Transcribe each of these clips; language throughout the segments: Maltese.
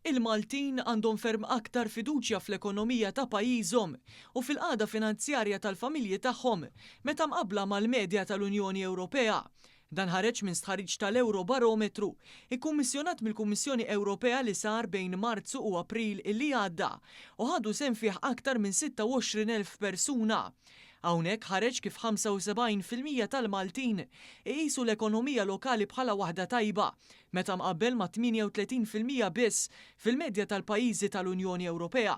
Il-Maltin għandhom ferm aktar fiduċja fl-ekonomija ta' pajjiżhom u fil-qagħda finanzjarja tal-familji tagħhom meta mqabbla mal-medja tal-Unjoni Ewropea. Dan ħareġ minn stħarriġ tal-Ewrobarometru ikkummissjonat mill-Kummissjoni Ewropea li sar bejn Marzu u April illi għadda u ħadu sehem fih aktar minn 26,000 persuna. Hawnhekk ħareġ kif 75% tal-Maltin iqisu l-ekonomija lokali bħala waħda tajba, meta mqabbel ma' 38% biss fil-medja tal-pajjiżi tal-Unjoni Ewropea.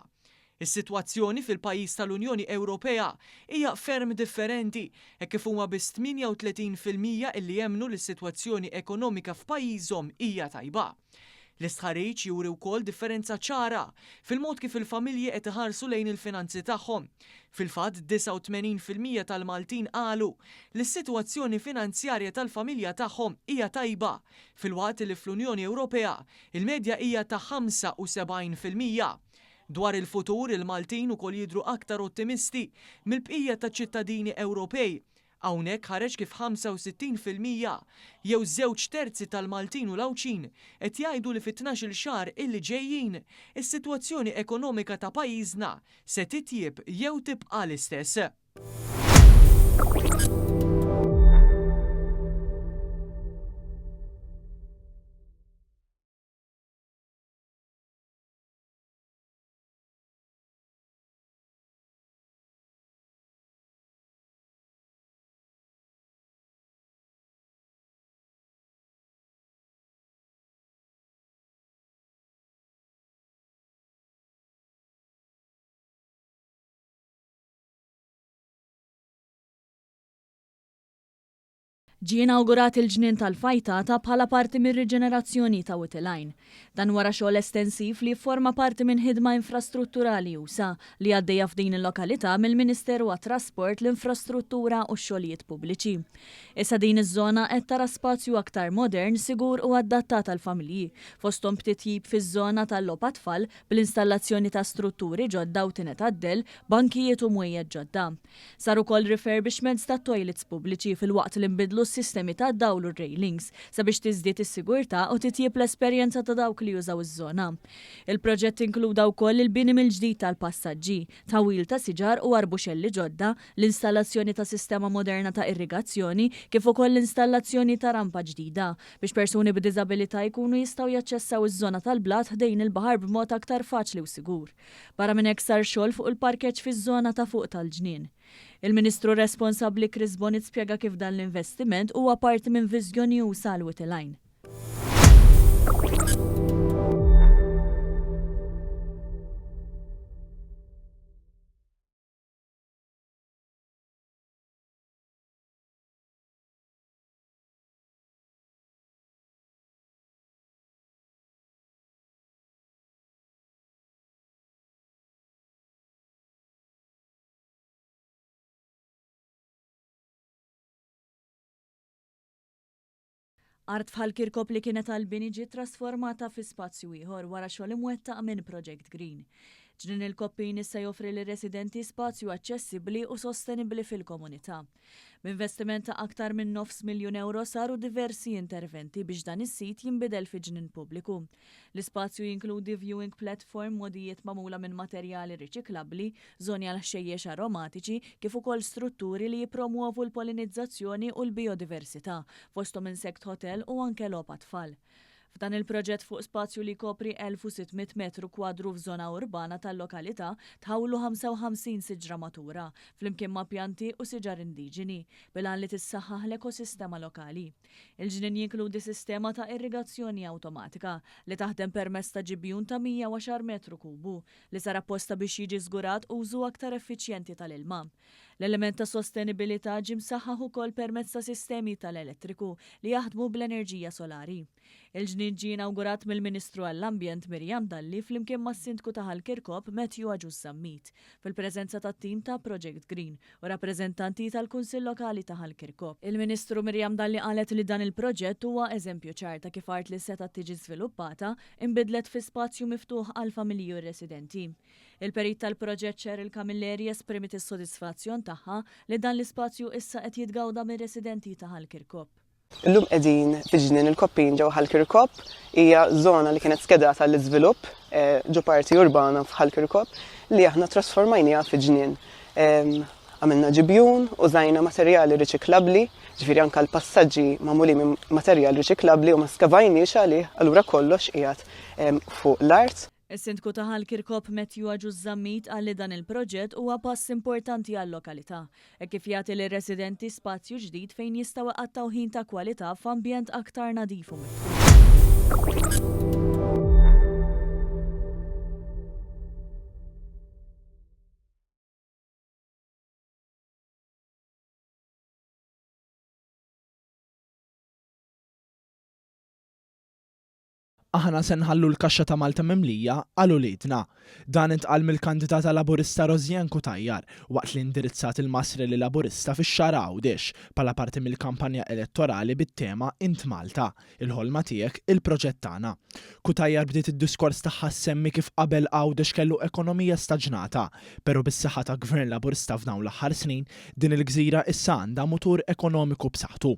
Is-sitwazzjoni fil-pajjiż tal-Unjoni Ewropea hija ferm differenti hekk kif huma biss 38% illi jemmnu li s-sitwazzjoni ekonomika f'pajjiżhom hija tajba. L-istħarriġ juri wkoll differenza ċara fil-mod kif il-familji qed iħarsu lejn il-finanzi tagħhom. Fil-fatt, 89% tal-Maltin qalu li s-sitwazzjoni finanzjarja tal-familja tagħhom hija tajba, filwaqt li fl-Unjoni Ewropea il-medja hija ta' 75%. Dwar il-futur, il-Maltin ukoll jidhru aktar ottimisti mill-bqija taċ-ċittadini Ewropej. Hawnhekk ħareġ kif 65% jew żewġ terzi tal-Maltin u l-Għawdxin qed jgħidu li fit-tnax-il xahar illi ġejjin, is-sitwazzjoni ekonomika ta' pajjiżna se titjieb jew tibqa' l-istess. Ġie inawgurat il-Ġnien tal-Fajtata bħala parti mir-riġenerazzjoni ta' Wied il-Għajn. Dan wara xogħol estensiv li jifforma parti minn ħidma infrastrutturali usa' li għaddejja f'din il-lokalità mill-Ministeru għat-Trasport, l-Infrastruttura u x-Xogħlijiet Pubbliċi. Issa din iż-żona qed tara spazju aktar modern, sigur u adattat għall-familji, fosthom b'titjib fiż-żona tal-logħob għat-tfal bl-installazzjoni ta' strutturi ġodda u tined għad-dell, bankijiet u mwejjed ġodda. Sar ukoll refurbishments tat-toilets pubbliċi filwaqt li nbidlu s-sistemi tad-dawl u r-railings sabiex tiżdied is-sigurtà u titjieb l-esperjenza ta' dawk li jużaw iż-żona. Il-proġett inkluda wkoll il-bini mill-ġdid tal-passaġġi, tħawwil ta' siġar u arbuxelli ġodda, l-installazzjoni ta' sistema moderna ta' irrigazzjoni kif ukoll l-installazzjoni ta' rampa ġdida biex persuni b'diżabilità jkunu jistgħu jaċċessaw iż-żona tal-blat ħdejn il-baħar b'mod aktar faċli u sigur. Barra minn hekk sar xogħol fuq il-parkeġġ fiż-żona ta' fuq tal-ġnien. Il-Ministru responsabbli Chris Bonett spjega kif dan l-investiment huwa parti minn viżjoni usa' għal Wied il-Għajn. Art f'Ħal Kirkop li kienet għall-bini ġiet trasformata fi spazju ieħor wara xogħol imwettaq minn Project Green. Ġnien il-Koppin issa joffri lir-residenti spazju aċċessibbli u sostenibbli fil-komunità. B'investiment ta' aktar minn nofs miljun ewro saru diversi interventi biex dan is-sit jinbidel fi ġnien pubbliku. L-ispazju jinkludi viewing platform, mogħdijiet magħmula minn materjali riċiklabbli, żoni għal ħxejjex aromatiċi, kif ukoll strutturi li jippromwovu l-polinizzazzjoni u l bijodiversità, fosthom insect hotel u anke logħob għat-tfal. F'dan il-proġett fuq spazju li jkopri 1,600 metru kwadru f'żona urbana tal-lokalità tħawlu 55 siġra matura, flimkien ma' pjanti u siġar indiġeni, bil-għan li tissaħħaħ l-ekosistema lokali. Il-ġnien jinkludi sistema ta' irrigazzjoni awtomatika li taħdem permezz ta' ġibjun ta' 110 metru kubu, li sar apposta biex jiġi żgurat użu aktar effiċjenti tal-ilma. L-element ta' sostenibilità ġie msaħħaħ ukoll permezz ta' sistemi tal-elettriku li jaħdmu bl-enerġija solari. Il-ġnien ġie inawgurat mill-Ministru għall-Ambjent Miriam Dalli flimkien mas-Sindku ta' Ħal Kirkop Matthew Agius Zammit, fil-preżenza tat-tim ta' Project Green u rappreżentanti tal-Kunsill Lokali ta' Ħal Kirkop. Il-Ministru Miriam Dalli qalet li dan il-proġett huwa eżempju ċar ta' kif art li setgħet tiġi żviluppata inbidlet fi spazju miftuħ għall-familji u r-residenti. Il-Perit tal-proġett Cheryl Camilleri esprimiet is-sodisfazzjon tagħha li dan l-ispazju issa qed jitgawda mir-residenti ta' Ħal Kirkop. Illum qegħdin fi Ġnien il-Koppin ġewwa Ħal Kirkop. Hija żona li kienet skedata għall-iżvilupp ġo parti urbana f'Ħal Kirkop li aħna trasformajniha fi ġnien. Għamilna ġibjun, użajna materjali riċiklabbli, ġifieri anke l-passaġġi magħmulin minn materjal riċiklabbli u ma skavajniex għalih, allura kollox qiegħed fuq l-art. Is-Sindku ta' Ħal Kirkop Matthew Agius Zammit qal li dan il-proġett huwa pass importanti għal-lokalità, hekk kif jagħti lir-residenti spazju ġdid fejn jistgħu iqattgħu ħin ta' kwalità f'ambjent aktar nadif u miftuħ. Aħna se nħallu l-kaxxa ta' Malta mimlija għal uliedna. Dan intqal mill-kandidata Laburista Rosianne Cutajar waqt li indirizzat il-Mass Rally Laburista fix-Xagħra Għawdex bħala parti mill-kampanja elettorali bit-tema Int Malta, il-ħolma tiegħek, il-proġett tagħna. Cutajar bdiet id-diskors tagħha ssemmi kif qabel Għawdex kellu ekonomija staġnata, pero bis-saħħa ta' Gvern Laburista f'dawn l-aħħar snin, din il-gżira issa għandha mutur ekonomiku b'saħħtu.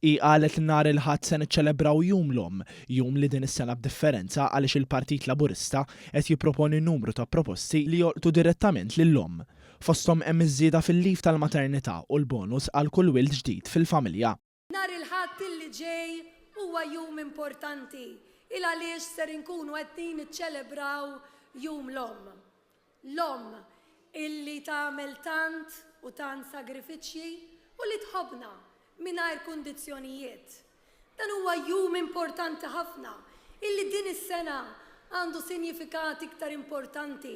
Hi qalet li nhar il-Ħadd se niċċelebraw Jum l-Omm, jum li din is-sena b'differenza għaliex il-Partit Laburista qed jipproponi numru ta' proposti li jolqtu direttament lill-omm. Fosthom hemm iż-żieda fil-leave tal-maternità u l-bonus għal kull wild ġdid fil-familja. Nhar il-Ħadd illi ġej huwa jum importanti il għaliex ser inkunu qegħdin niċċelebraw Jum l-Omm. L-omm illi tagħmel tant u tant sagrifiċċji u li tħobbna mingħajr kundizzjonijiet. Dan huwa jum importanti ħafna illi din is-sena għandu sinjifikat iktar importanti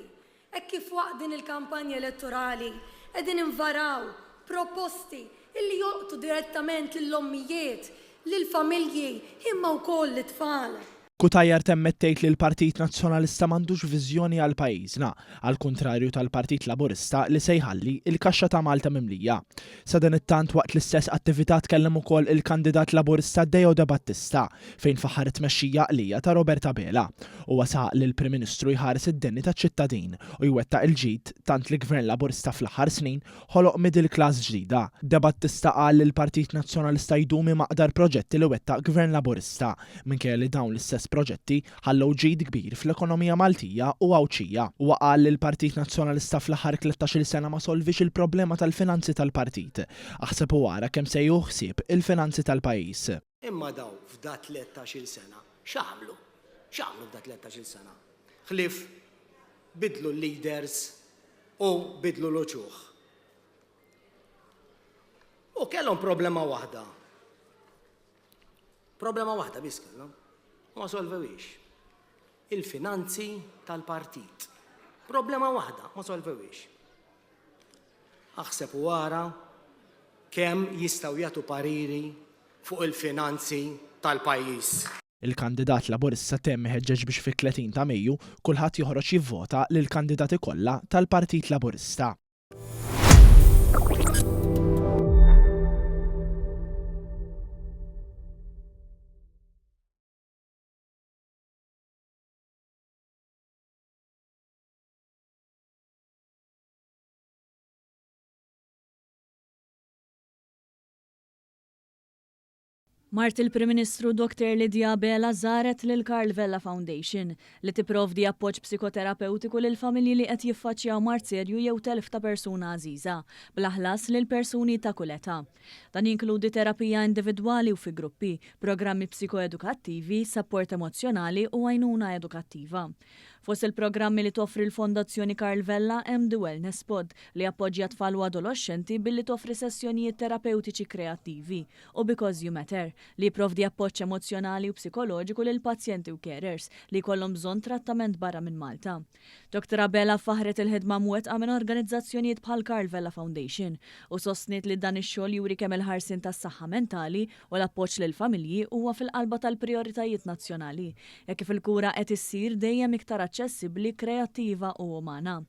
hekk kif waqt din il-kampanja elettorali qegħdin invaraw proposti illi jolqtu direttament lill-ommijiet, lill-familji imma wkoll lit-tfal. Cutajar temmet tgħid li l-Partit Nazzjonalista m'għandux viżjoni għal pajjiżna, għall-kuntrarju tal-Partit Laburista li se jħalli l-kaxxa ta' Malta mimlija. Sadanittant waqt l-istess attività tkellem ukoll il-kandidat Laburista Deo Debattista fejn faħħar it-tmexxija għaqlija ta' Robert Abela. Huwa saħaq li l-Prim Ministru jħares id-deni taċ-ċittadin u jwettaq il-ġid tant li Gvern Laburista fl-aħħar snin ħoloq middle class ġdida. Debattista qal li l-Partit Nazzjonalista jdum imaqdar proġetti li wettaq Gvern Laburista, minkejja li dawn l-istess proġetti ħallew ġid kbir fl-ekonomija Maltija u Għawdxija. Huwa qal li l-Partit Nazzjonalista fl-aħħar tlettax-il sena ma solviex il-problema tal-finanzi tal-partit. Aħseb u ara kemm se jieħu ħsieb il-finanzi tal-pajjiż. Imma dawn f'da tlettax-il sena x'għamlu? X'għamlu f'da tlettax-il sena? Ħlief bidlu l-leaders u bidlu l-uċuħ. U kellhom problema waħda. Problema waħda biss kellhom. U ma solvewhiex. Il-finanzi tal-partit. Problema waħda ma solvewhiex. Aħseb u ara kemm jistgħu jagħtu pariri fuq il-finanzi tal-pajjiż. Il-kandidat Laburista temm iħeġġeġ biex fit-30 ta' Mejju kulħadd joħroġ jivvota lill-kandidati kollha tal-Partit Laburista. Mart il-Prim Ministru Dr Lydia Abela żaret lil Karl Vella Foundation, li tipprovdi appoġġ psikoterapewtiku lil familji li qed jiffaċċjaw mard serju jew telf ta' persuna għażiża, bla ħlas lil persuni ta' kull età. Dan jinkludi terapija individwali u fi gruppi, programmi psikoedukattivi, sapport emozzjonali u għajnuna edukattiva. Fost il-programmi li toffri l-Fondazzjoni Karl Vella hemm The Wellness Pod, li jappoġġja tfal u adoloxxenti billi toffri sessjonijiet terapewtiċi kreattivi, u Because You Matter, li jipprovdi appoġġ emozzjonali u psikoloġiku lil pazjenti u carers li jkollhom bżonn trattament barra minn Malta. Dottor Abela faħħret il-ħidma mwettqa minn organizzazzjonijiet bħal Karl Vella Foundation u sostniet li dan ix-xogħol juri kemm il-ħarsien tas-saħħa mentali u l-appoġġ lill-familji huwa fil-qalba tal-prijoritajiet nazzjonali, hekk kif il-kura qed issir dejjem iktar aċċessibbli, kreattiva u umana.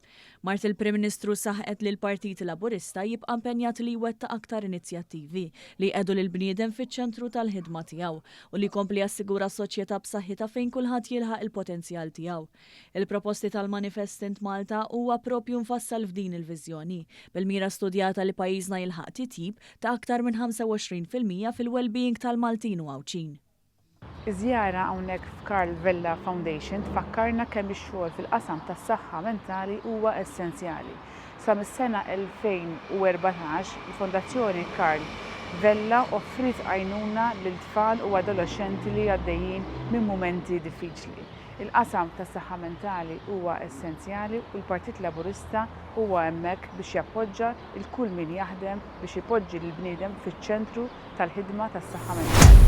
Mart il-Prim Ministru saħqet li l-Partit Laburista jibqa' impenjat li jwettaq aktar inizjattivi li jqiegħdu lill-bniedem fiċ-ċentru tal-ħidma tiegħu u li jkompli jassigura soċjetà b'saħħitha fejn kulħadd jilħaq il-potenzjal tiegħu. Il-proposti tal-Manifest Int Malta huwa proprju mfassal f'din il-viżjoni, bil-mira studjata li pajjiżna jilħaq titjib ta' aktar minn 25% fil-wellbeing tal-Maltin u Għawdxin. Iż-żjara hawnhekk f'Karl Vella Foundation tfakkarna kemm ix-xogħol fil-qasam tas-saħħa mentali huwa essenzjali. Sa mis-sena 2014, il-Fondazzjoni Karl Vella offriet għajnuna lil tfal u adoloxxenti li għaddejjin minn mumenti diffiċli. Il-qasam tas-saħħa mentali huwa essenzjali u l-Partit Laburista huwa hemmhekk biex jappoġġa 'l kull min jaħdem biex ipoġġi lill-bniedem fiċ-ċentru tal-ħidma tas-saħħa mentali.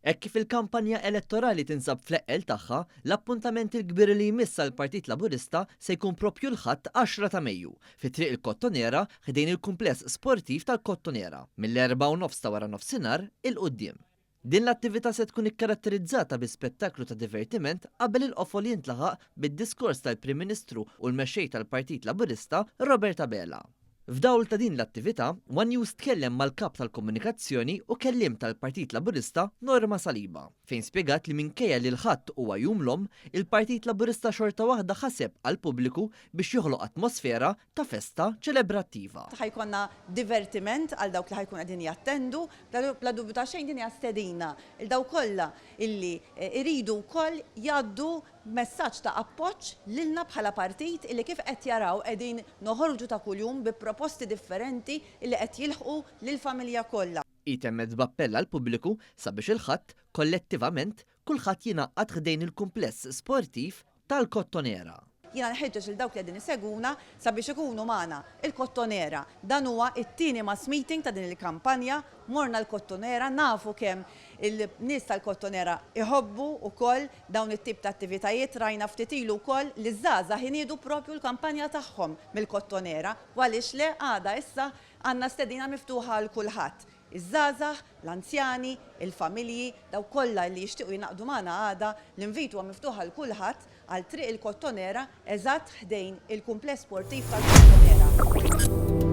Hekk kif il-kampanja elettorali tinsab fl-eqqel tagħha, l-appuntament il-kbir li jmiss għall-Partit Laburista se jkun proprju l-Ħadd 10 ta' Mejju, fi Triq il-Kottonera ħdejn il-Kumpless Sportiv tal-Kottonera, mill-erbgħa u nofs ta' waranofsinhar 'il quddiem. Din l-attività se tkun ikkaratterizzata bi spettaklu ta' divertiment qabel il-qofol jintlaħaq bid-diskors tal-Prim Ministru u l-Mexxej tal-Partit Laburista Robert Abela. F'dawl ta' din l-attività, one News tkellem mal-Kap tal-Komunikazzjoni u Kelliem tal-Partit Laburista Norma Saliba, fejn spjegat li minkejja li l-Ħadd huwa Jum l-Omm, il-Partit Laburista xorta waħda ħaseb għall-pubbliku biex joħloq atmosfera ta' festa ċelebrattiva. Ħa jkollna divertiment għal dawk li ħa jkunu qegħdin jattendu. Bla dubju ta' xejn din hija stedina 'l dawk kollha illi jridu wkoll jgħaddu Messaġġ ta' appoġġ lilna bħala partit illi kif qed jaraw qegħdin noħorġu ta' kuljum bi proposti differenti illi qed jilħqu lill-familja kollha. Hi temmet b'appell għall-pubbliku sabiex il-Ħadd, kollettivament, kulħadd jingħaqad ħdejn il-kumpless sportiv tal-Kottonera. Jiena nħeġġeġ lil dawk li qegħdin isegwuna sabiex ikunu magħna il-Kottonera. Dan huwa t-tieni mass meeting ta' din il-kampanja. Morna l-Kottonera, nafu kemm il-nies tal-Kottonera iħobbu wkoll dawn it-tip ta' attivitajiet. Rajna ftit ilu wkoll li ż-żgħażagħ iniedu propju l-kampanja tagħhom mill-Kottonera u għaliex le għada issa għandna stedina miftuħa għal kulħadd. Iż-żgħażagħ, l-anzjani, il-familji, dawk kollha li jixtiequ jingħaqdu magħna għada, l-invit huwa miftuħ għal kulħadd għal Triq il-Kottonera eżatt ħdejn il-Kumpless Sportiv tal-Kottonera.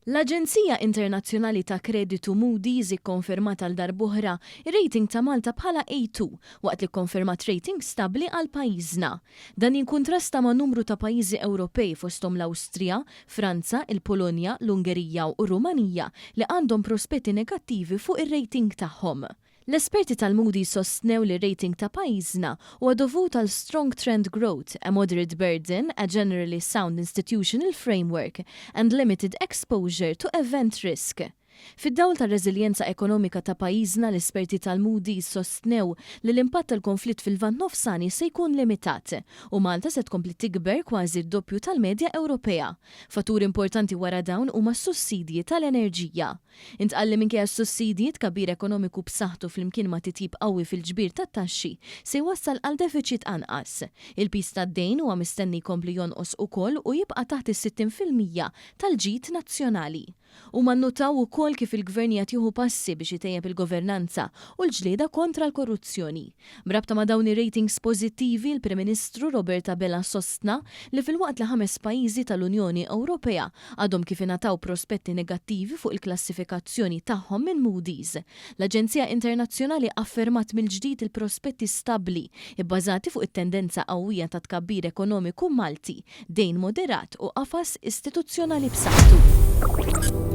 L-aġenzija internazzjonali ta' kreditu Moody's ikkonfermat għal darb'oħra r-rating ta' Malta bħala A2 waqt li kkonfermat rating stabbli għal pajjiżna. Dan jinkuntrasta ma' numru ta' pajjiżi Ewropej fosthom l-Awstrija, Franza, il-Polonja, l-Ungerija u r-Rumanija li għandhom prospetti negattivi fuq ir-rating tagħhom. L-esperti tal-Moody's sostnew li r-rating ta' pajjiżna huwa dovut għal strong trend growth, a moderate burden, a generally sound institutional framework and limited exposure to event risk. Fid-dawl tar-reżiljenza ekonomika ta' pajjiżna l-esperti tal-Moody's sostnew li l-impatt tal-konflitt fil-Lvant Nofsani se jkun limitat u Malta se tkompli tikber kważi d-doppju tal-medja Ewropea. Fatturi importanti wara dawn huma s-sussidji tal-enerġija. Intqal li minkejja s-sussidji, tkabbir ekonomiku b'saħħtu flimkien ma' titjib qawwi fil-ġbir tat-taxxi se jwassal għal defiċit anqas. Il-piż tad-dejn huwa mistenni jkompli jonqos ukoll u jibqa' taħt is-60% tal-ġid nazzjonali. Huma nnutaw ukoll kif il-Gvern qiegħed jieħu passi biex itejjeb il-governanza u l-ġlieda kontra l-korruzzjoni. B'rabta ma' dawn ir-ratings pożittivi, il-Prim Ministru Robert Abela sostna li filwaqt li ħames pajjiżi tal-Unjoni Ewropea għadhom kif ingħataw prospetti negattivi fuq il-klassifikazzjoni tagħhom minn Moody's, l-aġenzija internazzjonali affermat mill-ġdid il-prospetti stabbli bbażati fuq it-tendenza qawwija ta' tkabbir ekonomiku Malti, dejn moderat u qafas istituzzjonali b'saħħtu.